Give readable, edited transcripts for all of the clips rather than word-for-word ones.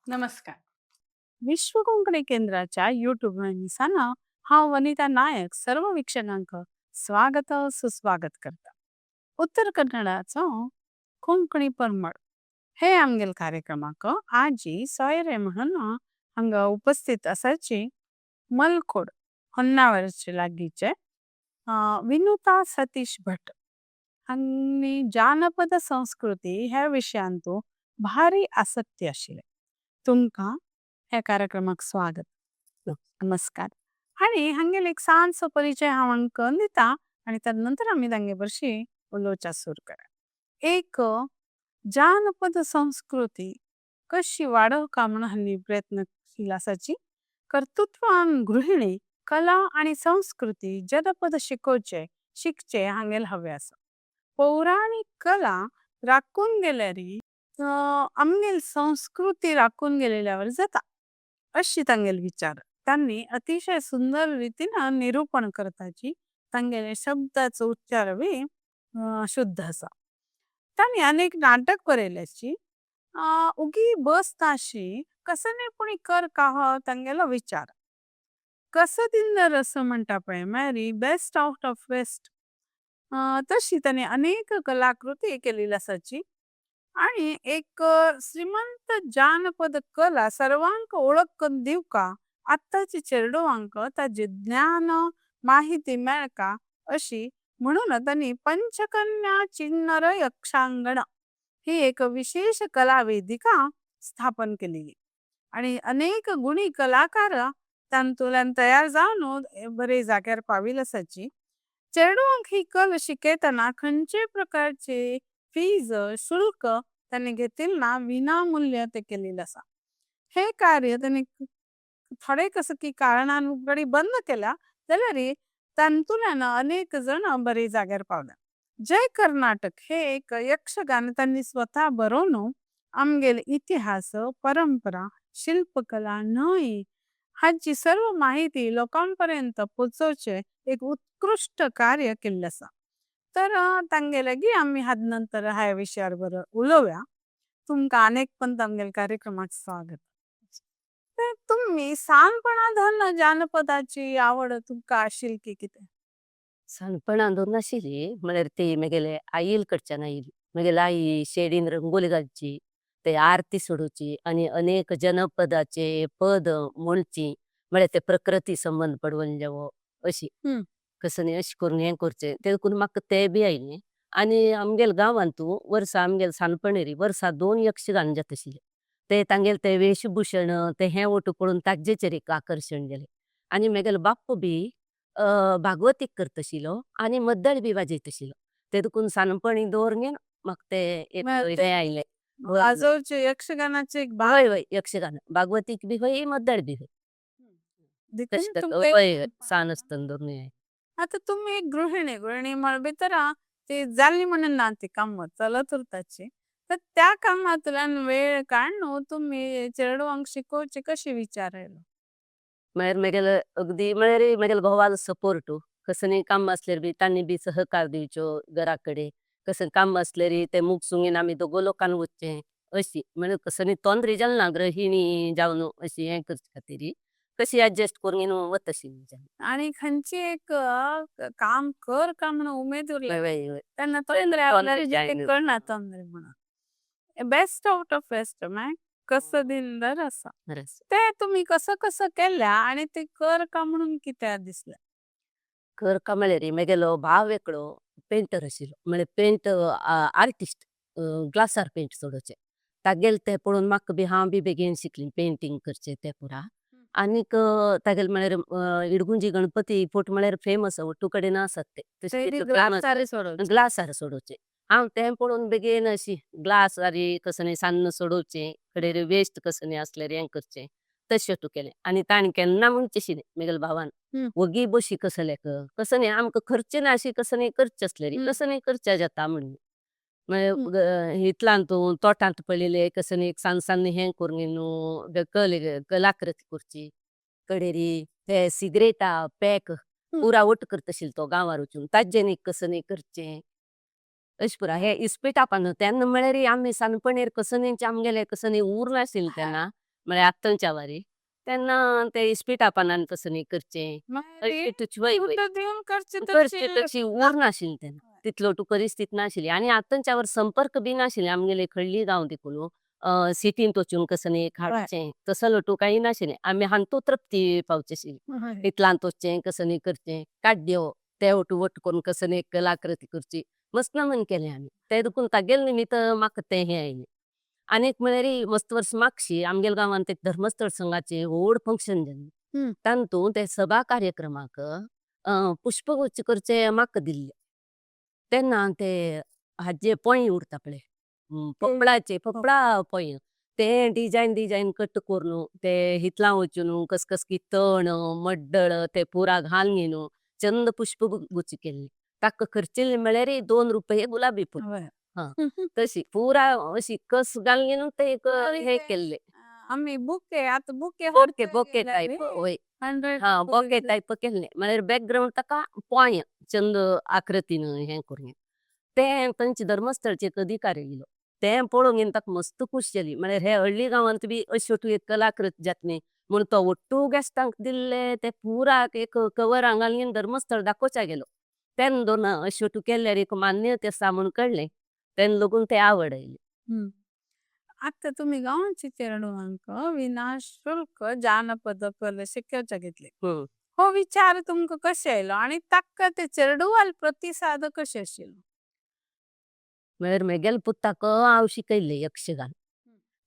नमस्कार. विश्व कोंकणी केंद्राच्या यूट्यूब वाहिनीसान हांव वनिता नायक सर्व वीक्षकांक स्वागत सुस्वागत करता. उत्तर कन्नडाचो कोंकणी परमळ हे आमगेल कार्यक्रमाक आजी सोयरे म्हणून हांगा उपस्थित असाची मलकोड होन्नावरचे लागीचे विनुता सतीश भट हांनी जानपद संस्कृती ह्या विषयांतु भारी आसक्ती अशिले। तुमका ह्या कार्यक्रमाक स्वागत, नमस्कार। आणि हांगेल एक सांचो परिचय हांव आमकां दिता आणि तदनंतर आमी तांगे बरशी उलोवचा सुरू करा। एक जानपद संस्कृती कशी वाढोवका म्हणून हांनी प्रयत्नशील असाची कर्तृत्ववान गृहिणी कला आणि संस्कृती जनपद शिकोवचे शिकचे हांगेल हव्यास। पौराणिक कला राखून गेल्यारी आमगेल संस्कृती राखून गेल्यावर जाता अशी तांगेल विचार। तान्नी अतिशय सुंदर रीतीन निरूपण करताची तांगेले शब्दाचो उच्चार भी शुद्ध असा। तान्नी अनेक नाटक बरेल्याची उगी बस ताशी कसने पुणी कर का तांगेलो विचार। कसदिंद रस म्हणता पळे Mary best out of waste तशी तान्नी अनेक कलाकृती केलेली असाची। आणि एक श्रीमंत जानपद कला सर्वांक ओळख करून दिवका आत्ताची चेरडुवांक ताजे ज्ञान माहिती मेळका अशी म्हणून तान्नी पंचकन्या चिन्नर यक्षांगण ही एक विशेष कला वेदिका स्थापन केली आणि अनेक गुणी कलाकार तांतुल्यान तयार जावन बरे जाग्यार पाविल असाची। चेरडुवांक ही कला शिकयताना खंयचे प्रकारचे फीज शुल्क तान्नी घेतील ना विनामूल्य ते केलेलं असा। हे कार्य तान्नी थोडे कसं की कारणांकडे बंद केला जाल्यार तांतुल्यान अनेक जण बरे जाग्यार पावले। जय कर्नाटक हे एक यक्षगान तान्नी स्वतः बरोवन आमगेल इतिहास परंपरा शिल्पकला न्हय हाची सर्व माहिती लोकांपर्यंत पोचवचे एक उत्कृष्ट कार्य केल्लें असा। तर तांगेले आमी हात नंतर ह्या विषयावर बरं उलोवया। तुमका अनेक पण तांगेल कार्यक्रमाक स्वागत। तर तुम्ही सानपणाधन जानपदाची आवड तुमका आशिल की कितें? सानपणान धरून आशिल्ली म्हळ्यार ती मेगेले आईल कडच्यान आयली। मेगेले आई शेडीन रंगोली घालची, ते आरती सोडोवची आणि अनेक जनपदाचे पद म्हणची, म्हळ्यार ते प्रकृती संबंध पडवन जावो अशी कसं न्ही अशें करून हें करचें ते करून म्हाका ते बी आयलें। आनी आमगेल गांवांतू वर्सा आमगेल सानपणेरी वर्सा 2 यक्षगान जाता आशिल्ले, ते तांगेले ते वेशभूषण ते हें ओटू पळोवन ताजेचेर एक आकर्शण जालें। आनी मेगेलो बाप्पू बी भागवतीक करता आशिल्लो आनी मद्दळ बी वाजयता आशिल्लो, ते देखून सानपणी दवरून म्हाका ते हें आयलें। वाजोवचे यक्षगानाचे एक हय हय यक्षगान भागवतीक बी हय मद्दळ बी हय। हय हय सान आसतना धरून हें। आता तुम्ही एक गृहिणी, गृहिणी म्हळ भितर ती जाली म्हणून ना ती काम चलत उरताची, तर त्या कामांतल्यान वेळ काडून तुम्ही चेरडुवांक शिकोवचे कशी विचार आयलो? म्हळ्यार मेगेले अगदी म्हळ्यार मेगेले घोवालो सपोर्ट, कसं न्ही काम आसल्यार बी तांणी बी सहकार दिवचो घरा कडेन, कसं काम आसल्यार ते मुग आमी दोगो लोकांनी वचचें अशी म्हळ्यार कसं न्ही तोंदरी जालें ना गृहिणी जावन अशी हें करचे खातीर कशी एडजस्ट करून वता आशिल्ली। आणि खंयची एक काम कर का म्हणून उमेद उरली तेन्ना तोंदरे करना तोंदरे म्हणून बेस्ट आउट ऑफ वेस्ट मागीर कसं दिनदर असा ते तुम्ही कसं कसं केल्या आणि ते कर का म्हणून कित्याक दिसलें? कर का म्हळ्यार मेगेलो भाव एकलो पेंटर आशिल्लो, म्हळ्यार पेंट आर्टिस्ट ग्लासार पेंट सोडोवचे, तागेले ते पळोवन म्हाका बी हांव बी बेगीन शिकली पेंटींग करचें ते पुरा। आनीक तागेले म्हळ्यार इडगुंजी गणपती फोटो म्हळ्यार फेमस ओटू कडेन आसात ते ग्लासार सोडोवचे, हांव तें पळोवन बेगीन अशी ग्लासारी कसं न्ही सान्न सोडोवचें कडेर वेस्ट कसं न्ही आसल्यार हें करचें तशें तूं केलें। आनी ताणें केन्ना म्हणचें न्ही मेगेल्या भावान वगी बशी कसल्याक कसं न्ही आमकां खर्च ना अशी कसं न्ही करचें आसल्यार कसं न्ही करचें जाता म्हणून मागीर इतल्यान तूं तोटांत पळयलें कसं न्ही सान सान हें करून न्हू कलाकृती करची कडेरी ते सिगरेटा पॅक पुरा ओट करता आशिल्लो तो गांवार वचून ताजें न्ही कसं न्ही करचें अशें पुरा हे इस्पिटा पान तेन्ना म्हळ्यार आमी सानपणेर कसं न्ही आमगेले कसं न्ही उरनाशिल्लें तेन्ना म्हळ्यार आत्तांच्या वारी तेन्ना ते इस्पिटा पानान कसं करचें मागीर वय वय सुद्दां दिवन करचे करचे तशी. तशी उरनाशिल्ली तेन्ना तितलो तूं परिस्थिती नाशिल्ली आनी आतांच्यावर संपर्क बी नाशिल्ले आमगेले खडली गांव देखून सिटींत वचून कसं हाडचें तसलो तूं काही नाशिल्लें. आमी हांतू तृप्ती पावचे आशिल्ली. इतलांत वचचें कसं न्ही करचें काड्यो ते वटू वट करून कसं न्ही कलाकृती करची मस्त नमन केलें आमी ते देखून तागेले निमित्त म्हाका तें हें आयलें. आनीक म्हळ्यार मस्त वर्स मागशी आमगेले गांवांत एक धर्मस्थळ संघाचें व्हड फंक्शन जालें. तातूंत ते सभा कार्यक्रमाक पुष्पगुच्छ करचे म्हाका दिल्ले. तेन्ना ते हाजे पोंय उरता पळय पपळाचे पपळा पोंय ते डिजायन डिजायन कट करून ते हितला वचून कस कस की तण मड्डळ ते पुरा घालून न्हू चंद पुष्पगुच्छ केल्ले. ताका खर्चिल्ले म्हळ्यार 2 रुपये गुलाबी फूल. हा तशी पुरा अशी कस घालून न्हू ते एक हे केल्ले. आमी बुके आता बुके बोके बोके टायप वय हा बोके टायप केल्ले म्हळ्यार बॅकग्रावंड ताका पोंय चंद आकृतीन हें करून ते थंयचे धर्मस्थळचे एक अधिकारी येयलो ते पळोवन घेवन ताका मस्त खूश जाली. म्हळ्यार हे हळ्ळी गांवांत बी अश्यो तूं एक कलाकृती जात न्ही म्हूण तो ಒಟ್ಟು गेस्टांक दिल्ले ते पुरा एक कवरां घालून धर्मस्थळ दाखोवच्या गेलो. तेन्ना दोन अश्यो तूं केल्यार एक मान्यता आसा म्हूण कळ्ळें तेन्ना लागून ते आवड आयली. आता तुमी गांवची चेडवांक विनाशुल्क जानपद कला शिकोवच्या घेतले. हो विचार तुमकां कशें आयलो आनी ताका ते चेडवाल प्रतिसाद कशें आशिल्लो? म्हळ्यार मेगेले पुताक हांव शिकयल्लें यक्षगान.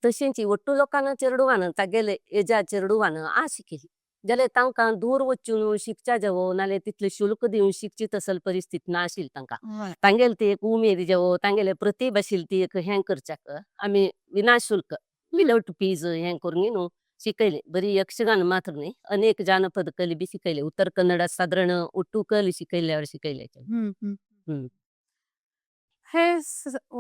तशेंच ಒಟ್ಟು लोकांना चेडवान तागेले एजा चेडवान आ शिकयली जाल्यार तांकां दूर वचून शिकच्या जावो नाल्यार तितले शुल्क दिवन शिकची तसल परिस्थिती नाशिल्ली तांकां. तांगेले ती एक उमेद जावो तांगेले प्रतिभा आशिल्ली ती एक हें करच्याक आमी विनाशुल्क विदाउट फीज हें करून न्हू शिकयले. बरी यक्षगान मात्र न्ही अनेक जानपद कला बी शिकयले. उत्तर कन्नडा सादारण ಒಟ್ಟು कला शिकयल्यावर शिकयले. हे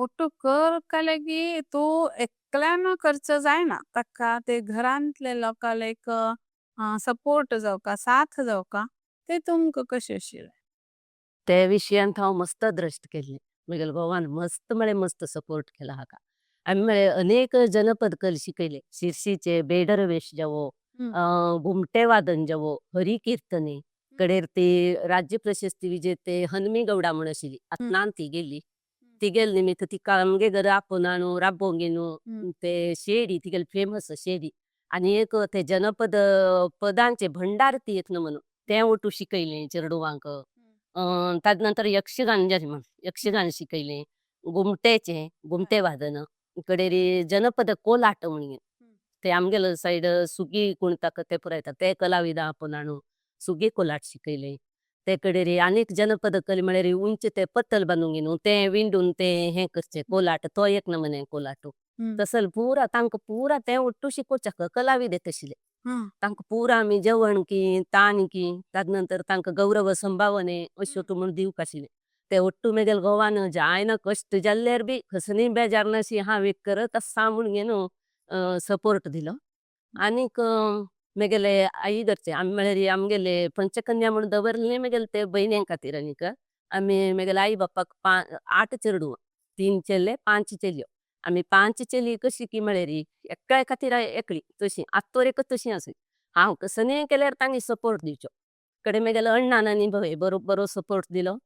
ಒಟ್ಟು कर कलेगी तू एकल्यान करचं जायना ताका ते घरांतले लोकांले एक सपोर्ट जावका साथ जावका ते तुमकां कशें आशिल्लें? ते विशयांत हांव मस्त अद्रश्ट केल्लें. मेगेले घोवान मस्त म्हळे मस्त सपोर्ट केला हाका. आमी म्हळे अनेक जनपद कला शिकयले. शिरसीचे बेडर वेश जावो, घुमटे वादन जावो, हरी कीर्तने, कडेर ती राज्य प्रशस्ती विजेते हनमी गौडा म्हूण आशिल्ली आतां ती गेली. ती गेले निमित्त तिका आमगे घरा आपोवन हाडून राबोवंक घेवन ते शेडी तिगेले फेमस शेडी आनी एक ते जनपद पदांचे भंडार ती एक नमूनो तें ओटू शिकयलें चेडवांक. ताजे नंतर यक्षगान जालें म्हण यक्षगान शिकयलें. घुमटेचें घुमटे वादन कडेरी जनपद कोलाट म्हण ते आमगेले सायड सुगी कुणताक ते पुरायतात ते कलाविदा आपोवन हाडून सुगी कोलाट शिकयलें. ते कडेरी आनीक जनपद कला म्हळ्यार उंच ते पत्तल बांदून घेवन ते विंडून ते हें करचे कोलाट तो एक नमूने कोलाटू. तसल पुरा तांकां पुरा ते ಒಟ್ಟು शिकोवच्याक कलाविद तशिल्ले. तांकां पुरा आमी जेवण की तान की ताजे नंतर तांकां गौरव संभावने अश्यो तूं म्हूण दिवंक आशिल्लें. ते ಒಟ್ಟು मेगेले घोवान जायना कश्ट जाल्ल्यार बी कसली बेजार नाशी हांव एक करत आसा म्हूण घेवन सपोर्ट दिलो. आनीक मेगेले आई घरचे आमी म्हळ्यार आमगेले पंचकन्या म्हूण दवरले मेगेले ते भयण्यां खातीर आनीक आमी मेगेले आई बापाक 8 चेडवां, 3 चेले 5 चलयो. आमी 5 चली कशी की म्हळ्यार एकल्या खातीर एकली तशी आत्तोर एकच तशी आसली. हांव कसलेय केल्यार तांणी सपोर्ट दिवचो. कडे मेगेले अण्णान आनी भोव बरो बरो सपोर्ट दिलो.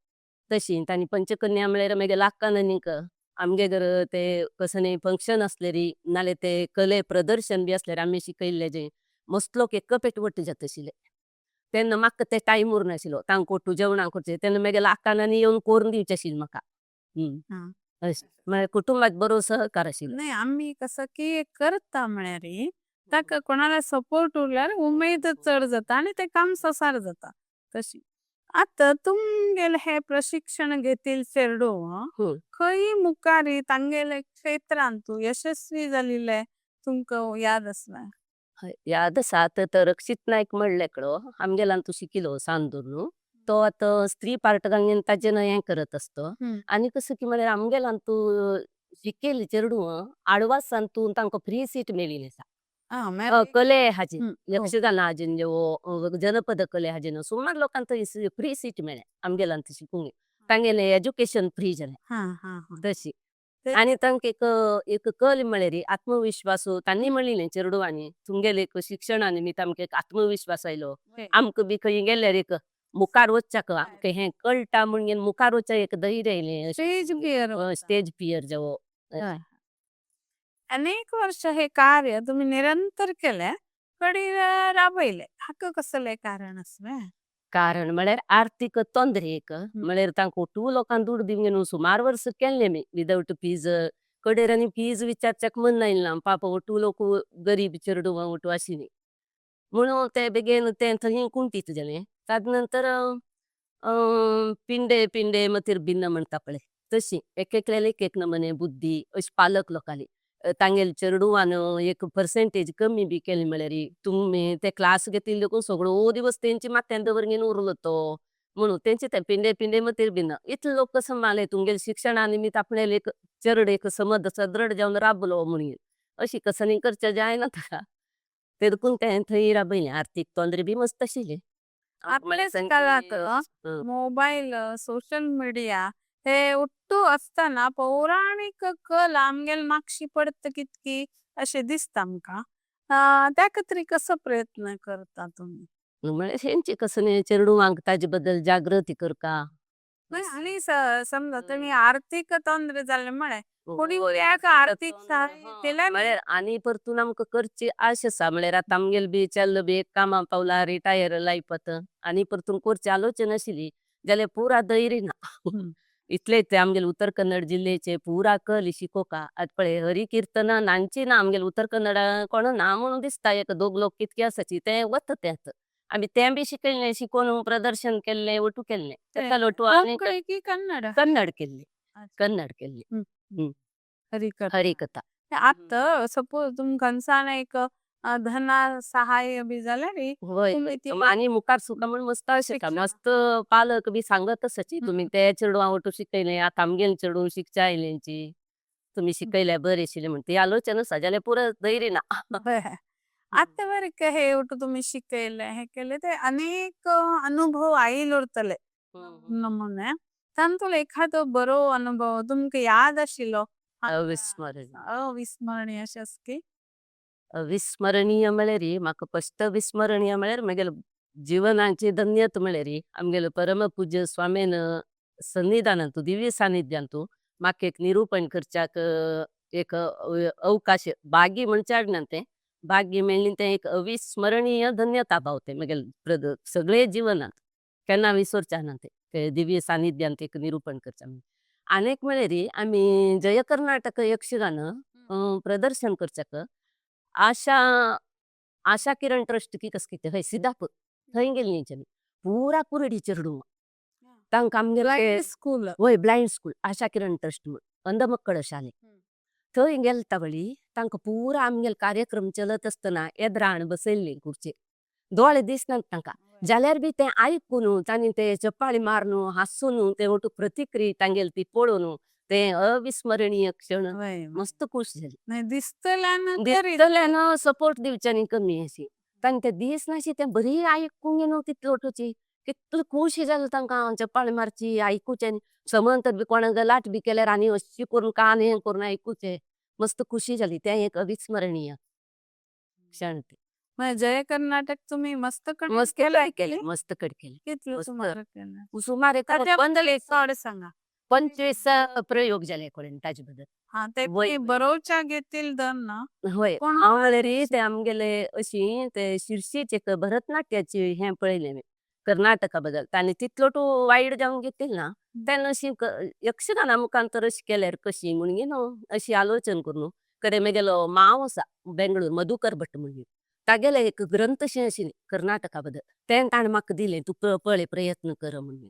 तशी तांणी पंचकन्या म्हळ्यार मेगेले आक्कान आनीक आमगे घर ते कसलेय फंक्शन आसलेरी नाल्यार ते कले प्रदर्शन बी आसल्यार आमी शिकयल्ले जे मस्त लोक एक पेट वट्ट जाता आशिल्ले. तेन्ना म्हाका ते टायम उरनाशिल्लो तांकां ಒಟ್ಟು जेवणाक करचें तेन्ना मेगेले आक्कान आनी येवन करून दिवचें आशिल्लें म्हाका. अशें म्हळ्यार कुटुंबात बरो सहकार आशिल्लो. नाही आमी कसं की करता म्हळ्यार ताका कोणाला सपोर्ट उरल्यार उमेद चड जाता आनी ते काम ससार जाता तशी. आता तुमगेले हे प्रशिक्षण घेतील चेडूं खंय मुखारी तांगेले क्षेत्रांतु यशस्वी जालिले तुमकां याद आसला? याद आसा आतां तर रक्षीत नायक म्हणलेकडो आमगेल्यान तूं शिकिलो सांदूर न्हू तो आतां स्त्री पार्ट घालून ताजें हें करत आसतो. आनी कसं की म्हळ्यार आमगेल्यान तूं शिकेली चेडूं आडवासान तूं तांकां फ्री सीट मेळिल्ली आसा. कले हाजेन यक्षगान हाजेन जेवो जनपद कले हाजेन सुमार लोकांक थंय फ्री सीट मेळ्ळें आमगेल्यान शिकूंक तांगेलें एजुकेशन फ्री जालें. तशी. आनी तांकां एक एक कल म्हळ्यार आत्मविश्वास तांणी म्हणलें चेडवांनी तुमगेले एक शिक्षणा निमित्त आमकां एक आत्मविश्वास आयलो. आमकां बी खंय गेल्यार एक मुखार वचच्याक आमकां हें कळटा म्हणून मुखार वचच्याक एक धैर्य आयलें. Stage fear. स्टेज फियर जावो. अनेक वर्ष हे कार्य तुम्ही निरंतर केले कडी राबयले, हाका कसले कारण आसवे? कारण म्हळ्यार आर्थिक तोंदरे एक म्हळ्यार तांकां ओटू लोकांक दुड दिवन न्हू सुमार वर्स केल्ले मी विदाउट फीज. कडेर आनी फीज विचारच्याक मन आयलें ना, पाप ओटू लोक गरीब चेडवां ओटू आशिल्ली म्हणून ते बेगीन ते थंय कुंटीत जालें. ताजे नंतर पिंडे पिंडे मतिर्भिन्न म्हणटा पळय तशी एक एकल्याली एक एक नमने बुद्धी अशी पालक लोकांली तांगेले चेडवान एक पर्सेंटेज कमी बी केली म्हळ्यार तुमी ते क्लास घेतिल्ले देखून सगळो दिवस तेंचे माथ्यान दवर घेवन उरलो तो म्हणून तेंचे ते पिंडे पिंडे मतिर्भिन्न इतले लोक कसो मानले तुमगेले शिक्षणा निमित्त आपणाले एक चेडो एक समज सदृढ जावन राबलो म्हणून अशी कसनी करचे जायना ताका ते देखून ते थंय राबयलें. आर्थिक तोंदरे बी मस्त आशिल्ली. आपलेच काळात मोबाईल, सोशल मीडिया हे ಒಟ್ಟು असताना पौराणिक कला आमगेल मागशी पडत कितकी अशें दिसता आमकां, त्या खातीर कसो प्रयत्न करता तुमी? म्हळ्यार हेंचे कसं चेडवांक ताजे बद्दल जागृती करका. आनी समजा तुमी आर्थिक तोंदरे जाले म्हळे कोणी भुरग्याक आर्थिक सहाय्य केल्यार म्हळ्यार आनी परतून आमकां करची आश आसा. म्हळ्यार आतां आमगेल बी चेल्लो बी एक कामा पावला, रिटायर लायफ आतां आनी परतून करची आलोचना आशिल्ली जाल्यार पुरा धैर्य ना. इतले ते आमगेले उत्तर कन्नड जिल्लेचे पुरा कल शिकोवका. आतां पळय हरी किर्तनां नांची ना आमगेले उत्तर कन्नडा कोण ना म्हणून दिसता, एक दोग लोक कितके आसाची ते वता ते आतां आमी तें बी शिकयल्लें, शिकोवन प्रदर्शन केल्लें, ओटू केल्लें तेका ओटू. कोंकणी की कन्नड? कन्नड केल्ली, कन्नड केल्ली. हरिकथा. हरिकथा. आतां सपोज तुमकां खंयसान एक धना सहाय्य बी जाल्यार वय आनी मुखार सुद्दां म्हण मस्त अशें मस्त पालक बी सांगत आसाची तुमी ते चेडवां ओटू शिकयलें, आतां आमगेले चेडूं शिकच्या आयलेंची तुमी शिकयल्या बरें आशिल्लें म्हण ती आलोचना आसा जाल्यार पुरो धैर्य ना. आतां वरक हे ओटू तुमी शिकयले हे केले ते अनेक अनुभव आयल उरतले नमुने, तांतूलो एखादो बरो अनुभव तुमकां याद आशिल्लो? अविस्मरणीय. अविस्मरणीय अशें आसा की? अविस्मरणीय म्हळ्यार म्हाका फस्ट विस्मरणीय म्हळ्यार म्हगेले जिवनाची धन्यत म्हळ्यार आमगेले परमपूज्य स्वामीन सन्निधानांतु दिव्य सानिध्यांतु म्हाका एक निरूपण करच्याक एक अवकाश भाग्य म्हणच्याक ना तें भाग्य मेळ्ळें, तें एक अविस्मरणीय धन्यता भावते म्हगेले सगळे जिवनांत केन्ना विसरच्या ना तें दिव्य सानिध्यांत एक निरूपण करच्या. आनी एक म्हळ्यार आमी जय कर्नाटक यक्षगान प्रदर्शन करच्याक आशा आशा किरण ट्रस्ट की कस कितें हय सिद्धापूर थंय गेल्ली आमी. पुरा कुरडी चेडवां तांकां आमगेले स्कूल. वय blind school Asha Kiran trust म्हण अंध मक्कळ शाले थंय गेलता वळी तांकां पुरा आमगेले कार्यक्रम चलत आसतना येद्राण बसयल्ली खुर्चेर, दोळे दिसनात तांकां जाल्यार बी ते आयकून तांणी ते चपाळी मारून हांसून ते ओटू प्रतिक्रिया तांगेली ती पळोवन ते अविस्मरणीय क्षण मस्त खुश जाली. दिसतल्यान दिसतल्यान सपोर्ट दिवच्यानी कमी अशी तांकां ते दिसनाशी ते बरी आयकूंक घेवन तितली ओटूची कितले खुश जालें तांकां चपाळी मारची आयकुचें समंत बी कोणाक गलाट बी केल्यार आनी अशी करून कान हें करून आयकुचें मस्त खुशी जाली. तें एक अविस्मरणीय क्षण. जय कर्नाटक तुम्ही मस्त मस्त केलें, मस्त कड केलें. कितले सुमार केलें? सुमार एक चड सांगा. 25 प्रयोग जाले कडेन ताजे बद्दल. हा ते बरोवच्या घेतील दर ना. वय हांव म्हळ्यार ते आमगेले अशी ते शिर्शीचे एक भरतनाट्याची हें पळयलें कर्नाटका बद्दल तांणी तितलो टू वायड जावन घेतील ना तेन्ना अशी यक्षगाना मुखांतर अशी केल्यार कशी म्हणून न्हू अशी आलोचन करून कडे म्हगेलो मांव आसा बेंगळूर मधुकर भट म्हणून तागेले एक ग्रंथ अशें आशिल्लें कर्नाटका बद्दल तें ताणें म्हाका दिलें तूं पळय प्रयत्न कर म्हणून.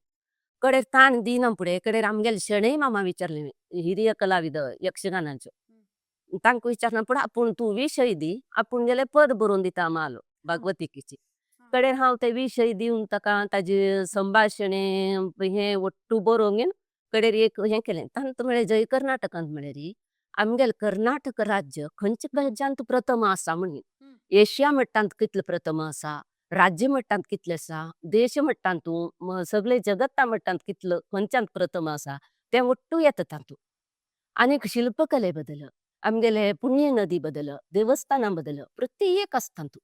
कडेर ताण दिना फुडें कडेर आमगेले शणै मामा विचारलें हिरिय कलाविद यक्षगानाच्यो तांकां विचारना पूण आपूण तूं विशय दी आपूण गेले पद बरोवन दिता मालो भागवतिकेची. कडेर हांव ते विशय दिवन ताका ताजे संभाशणे हें ओट्टू बरोवन घेवन कडेर एक हें केलें. तांकां म्हळें जय कर्नाटकांत म्हळ्यार आमगेलें कर्नाटक राज्य खंयच्या राज्यांत प्रथम आसा म्हणून, एशिया मट्टांत कितलें प्रथम आसा, राज्य मट्टांत कितलें आसा, देश मट्टांत तूं सगळे जगता मट्टांत कितलो खंयच्यान प्रथम आसा तें ओट्टू येता तातूंत. आनीक शिल्पकले बद्दल, आमगेले पुण्य नदी बद्दल, देवस्थाना बद्दल प्रत्येक आसता तूं.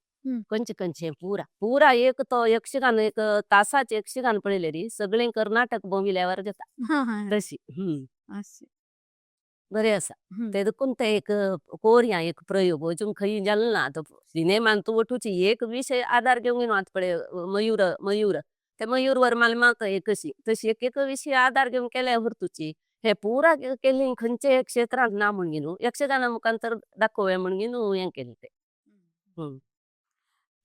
खंयचे खंयचे पुरा पुरा एक तो यक्षगान एक तासाचे यक्षगान पळयले री सगळे कर्नाटक भोंविल्यावर जाता. तशी. अशी. बरे आसा ते देखून ते एक कोरया एक प्रयोग अजून खंय जाल ना. तो सिनेमान तू वठूची एक विषय आधार घेऊन आत पळे मयूर मयूर ते मयूर वर्माल मात एक अशी तशी एक एक विषय आधार घेऊन केल्या व्हरतुची हे पुरा केली खंयचे क्षेत्रांत ना म्हण घेनु यक्षगाना मुखांतर दाखोव्या म्हण घेनु हे केले ते.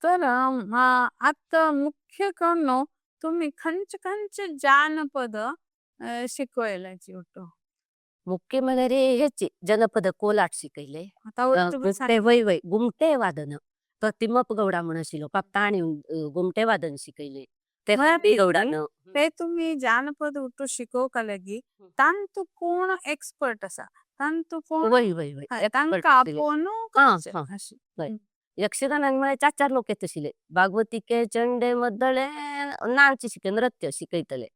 तर आता मुख्य करणो तुम्ही खंच खंच जानपद शिकवायलाची होतो. मुख्य म्हणजे हेची जनपद कोलाट शिकयले. ते वय वय गुमटे वादन तो तिमप गौडा म्हण आशिल्लो ताणी गुमटे वादन शिकयले ते गौडान. ते तुम्ही जानपद उठू शिकवका लगी तांतु कोण एक्सपर्ट असा तांतु कोण वय वय वय तांका आपणू यक्षगानान म्हळे चार चार लोक येत आशिल्ले भागवतिके चंडे मद्दळे नाच शिकय नृत्य शिकयतले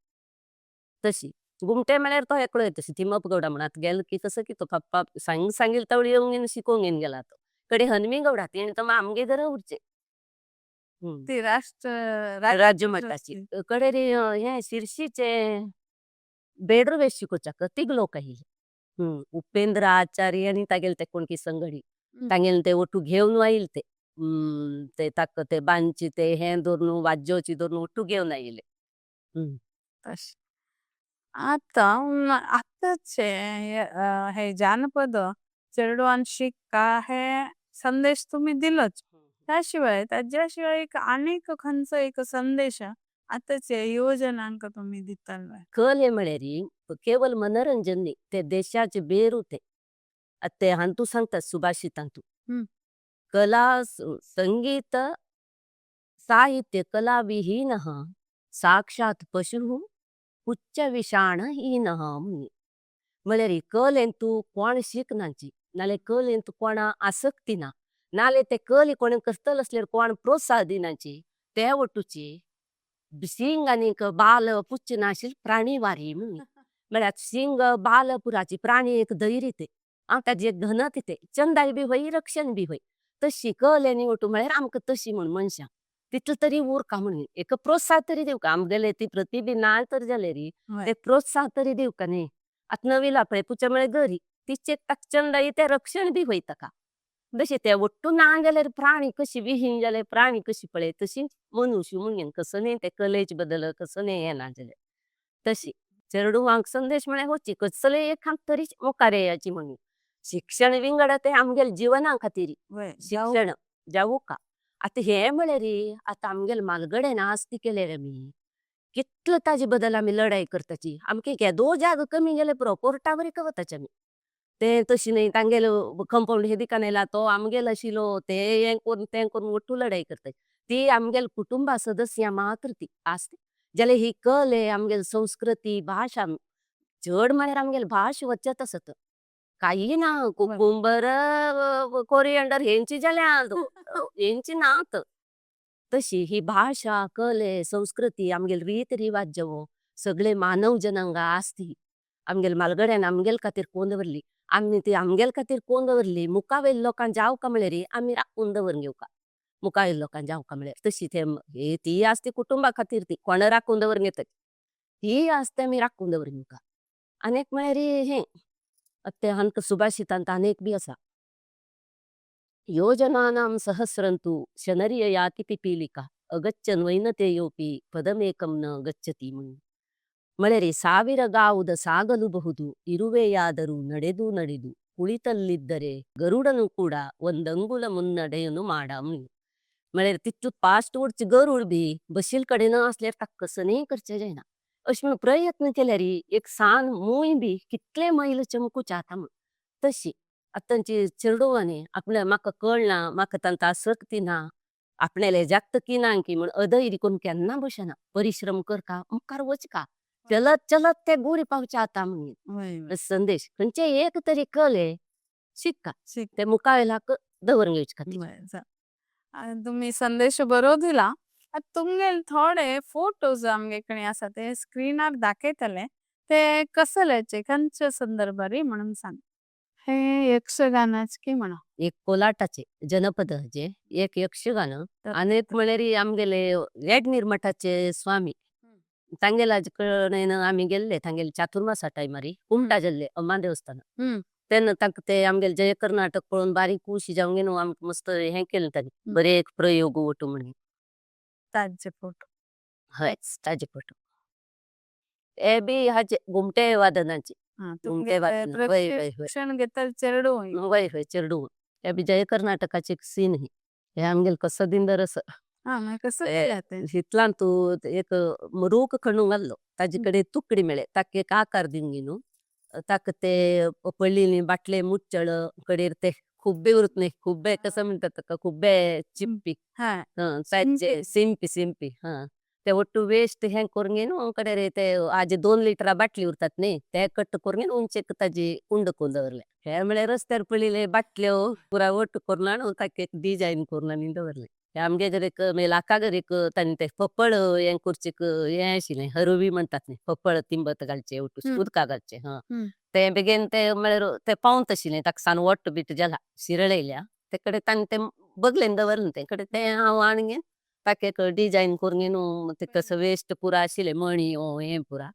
तशी गुमटे म्हळ्यार तो एकलो येत तिमप गौडा म्हण आतां गेलो की कसं की तो पप्पा सांग सांगील तवळ येवन शिकोवन घेवन गेला तो कडे हनमी गौडा तेणे तर आमगे घरा उरचे. ती राष्ट्र राज्य मट्टाची कडे रे हे शिरशीचे बेडरू शिकोवच्याक तिग लोक आयिल्ले. उपेंद्र आचार्य आणि तागेले ते कोण की संगडी तांगेले ते ओटू घेवन आयिल्ले ते ते ताक ते बांची ते हे धरून वाज्योची धरून ओटू घेवन आयिल्ले. आता आताचे हे जानपद चेडवान शिक्का हे संदेश तुम्ही दिलच त्याशिवाय त्याच्याशिवाय एक अनेक खंच एक संदेश आताचे युवजनांक तुम्ही दिताल. कले म्हळ्यारी केवल मनोरंजन नाही ते देशाचे बेरू ते ते हांतू सांगतात सुभाषितांतू कला संगीत साहित्य कला विहीन साक्षात पशु उच्च विषाणहीन म्हळ्यारी कलेन तू कोण शिकनाची नाले कलेन तू कोण आसक्ती ना नाले ते कले कोण करतले असल्यार कोण प्रोत्साहन दिनाची ते वटूची सिंग आनीक बाल पुच्छ नाशील प्राणी वारी म्हणून म्हळ्यार सिंग बाल पुराची प्राणी एक धैर्य ते ताजे घन तिथे चंदाय बी होई रक्षण बी होई तशी कलेनी वटू म्हळ्यार आमकां तशी म्हण मनशां तितले तरी उरका म्हणून एक प्रोत्साहन तरी दिवका आमगेले ती प्रतिभा ना तर जाले री ते प्रोत्साहन तरी दिवका न्ही. आतां नवी पळय पुच्या म्हळ्यार गरी तिचे ताका चंदाय ते रक्षण बी होय ताका तशें ते वट्टू ना जाल्यार प्राणी कशी विहीन जाल्यार प्राणी कशी पळय तशी मनुष्य म्हणून कसं न्ही ते कलेचे बदल कसं न्ही हे ना जाल्यार तशी चेडवांक संदेश म्हळ्यार होची कसले एक तरी मुखार येयाची म्हणून शिक्षण विंगड ते आमगेले जिवना खातीर शिक्षण जावू का आतां हे म्हळ्यार आतां आमगेले मालगड्यान आस्ती केले रे आमी कितलो ताजे बदल आमी लढाई करताची आमकां केदो जागो कमी गेले पुरो कोर्टा वरी वताची आमी ते तशी न्ही तांगेलो कंपाऊंड हे दिकान येयला तो आमगेलो आशिल्लो ते हें करून तें करून वट्टू लढाई करताची ती आमगेले कुटुंबा सदस्यां मात्र ती आसती जाल्यार ही कले आमगेली संस्कृती भाशा चड म्हळ्यार आमगेली भाश वचत आसत काही ना कुकुंबर कोरियंडर हेंची जाल्या हेंची नात तशी ही भाशा कले संस्कृती आमगेली रीत रिवाज जेवो सगळे मानव जनांगा आसती आमगेले मालगड्यान आमगेले खातीर कोण दवरली आमी ती आमगेले खातीर कोण दवरली मुखावेले लोकां जावका म्हळ्यार आमी राखून दवर घेवका मुखावेले लोकां जावका म्हळ्यार तशी ते ती आसती कुटुंबा खातीर ती कोण राखून दवर घेतली ही आसते आमी राखून दवर घेवका आनी एक म्हळ्यार हे ते हांकां सुभाषितांत आनी एक बी आसा योजनानां सहस्रंतु शनर्य याति पिपीलिका अगच्चन वैनतेयोपी पदमेकं न गच्छति म्हणून म्हळ्यार ಸಾವಿರ ಗಾವುದ ಸಾಗಲುಬಹುದು ಇರುವೆಯಾದರೂ ನಡೆದು ನಡೆದು ಕುಳಿತಲ್ಲಿದ್ದರೆ ಗರುಡನು ಕೂಡ ಒಂದಂಗುಲ ಮುನ್ನಡೆಯನ್ನು ಮಾಡ म्हळ्यार तितलो फास्ट उडचे गरूड बी बशील कडेन आसल्यार ताका कसं न्ही करचें जायना अशें म्हणून प्रयत्न केल्यार एक सान मूय बी कितले मैल चमकूचे आता म्हण तशी आतांची चेडवांनी आपल्या म्हाका कळना म्हाका तांकां आसक्ती ना आपणाले जातकी ना की म्हण अधैर्य करून केन्ना बसना परिश्रम करका मुखार वचका चलत चलत ते गुरी पावचे आता म्हणून संदेश खंयचे एक तरी कले शिक्का ते मुखावेलाक दवर घेवचे खातीर. तुम्ही संदेश बरो दिला. तुमगेले थोडे फोटोज आमगे कडे आसा ते स्क्रीनार दाखयतले. ते कसल्याचे खंयच्या संदर्भारी म्हणून सांग. हे यक्षगानाच की म्हणा. एक कोलाटाचे जनपद जे एक यक्षगान आणि एक म्हळ्यार आमगेले येडनीर मठाचे स्वामी तांगेला कडेन आमी गेल्ले तांगेले चातुर्मासा टायमारी कुमटा जाल्ले अम्मा देवस्थान तेन्ना तांकां ते आमगेले जय कर्नाटक पळोवन बारीक खुशी जावन घेवन आमकां मस्त हें केलें तांणी बरे एक प्रयोग ओटू म्हणून. ताजे फोटो. हय ताजे फोटो. हे बी हाचे घुमटे वादनाचे. घुमटे वादन वय वय वय. प्रशिक्षण घेतल चेडूं. वय वय चेडूं. हे बी जय कर्नाटकाचे एक सीन ही. हे आमगेले कसदिंदर असं. हा मग कसं केलं ते? हितलान तू एक रूख खणून घाल्लो ताजे कडे तुकडी मेळे ताका एक आकार दिवन घेवन ताका ते पडलेली बाटले मुच्चळ कडेर ते खुब्बे उरत न्ही खुब्बे कसं म्हणतात ताका खुब्बे चिप्पी. हा. ताचे सिंपी सिंपी हा ते ಒಟ್ಟು ವೇಸ್ಟ್ हें करून घेवन कडेर ते आजे 2 लिटरा बाटली उरतात न्ही ते कट करून घेवन उंचेक ताजी कुंड करून दवरले. हे म्हळ्यार रस्त्यार पडलेले बाटल्यो पुरा ಒಟ್ಟು करून हाडून ताका एक डिजायन करून आनी दवरले. हे आमगे घरीक मेलाका घरीक तांणी ते पप्पळ हें करचेक हें आशिल्लें हरवी म्हणतात न्ही पप्पळ तिंबत घालचे उदका घालचे हा ते बेगीन ते म्हळ्यार ते पावंत आशिल्लें ताका सान वट्ट बीट जाला शिरळयल्या ते कडे तांणी ते बगलेन दवरलें ते कडे ते हांव हाडून घेवन ताका एक डिजायन करून घेवन ते कसं वेस्ट पुरा आशिल्लें मणयो हें पुरा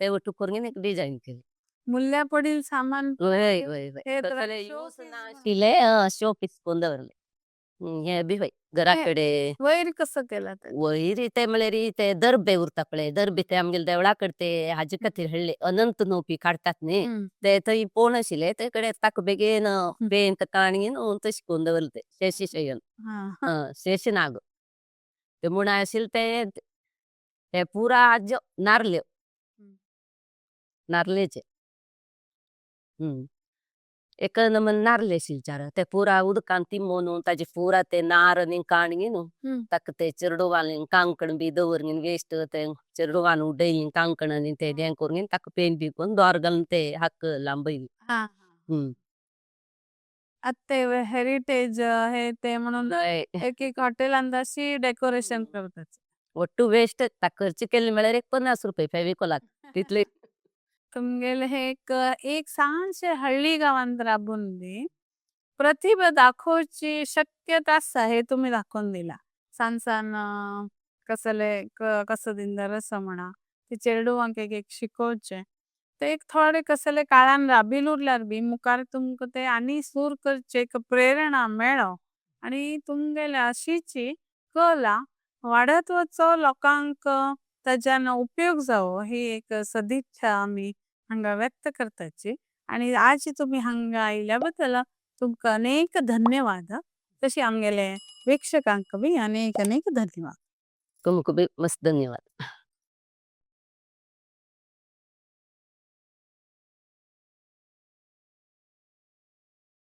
ते ಒಟ್ಟು करून घेवन एक डिजायन केलें. मूल्या पडील सामान. वय वय वय. हे तर तसले शो यूज पीस नाशिल्ले शो पीस करून दवरले. हे बी वय घरा कडे. वयर कसं केलं ते? वयर ते म्हळ्यार ते दर्बे उरता पळय दर्बे ते आमगेले देवळा कडे ते हाजे खातीर हाडले अनंत नोपी काडटात न्ही ते थंय पोण आशिल्ले ते कडे ताका बेगीन पेंट काडून घेवन तशें करून दवरले ते शेषशयन. शेषनाग ते म्हूण आशिल्ले ते हे पुरा आज्यो नारल्यो नारलेचे. एक नंबर नारले आशिल्ले चार ते पुरा उदकान तिंबोवन ताजे पुरा ते नार आनी काडून घेवन ताका ते चेडवान कांकण बी दवर वेस्ट ते चेडवान उडयली कांकण आनी ते हें करून घेवन ताका पेंट बी करून दोर घालून ते हाक लांबयली. आता ते हेरिटेज हे ते म्हणून एक एक हॉटेलांत अशी डेकोरेशन करतात. ಒಟ್ಟು ವೇಸ್ಟ್ खर्च केले म्हळ्यार एक 50 रुपये फेविकोलाक तितले. तुमगेले हे एक एक ल्हानशे हळ्ळी गावांत राबून बी प्रतिभा दाखोवची शक्यता आसा हे तुम्ही दाखोवन दिला. सान सान कसले कसदिंदर असं म्हणा ते चेडवांक एक एक शिकोवचे ते एक थोडे कसले काळान राबील उरल्यार बी मुखार तुमकां ते आनी सूर करचे एक प्रेरणा मेळो आणि तुमगेले अशीची कला वाढत वचो लोकांक ताज्यान उपयोग जावो ही एक सदिच्छा आमी हांगा व्यक्त करताची आणि आज तुम्ही हांगा आयल्या बद्दल तुमका अनेक धन्यवाद. तशी आमगेले वीक्षकांक बी अनेक अनेक धन्यवाद. तुमकां बी मस्त धन्यवाद.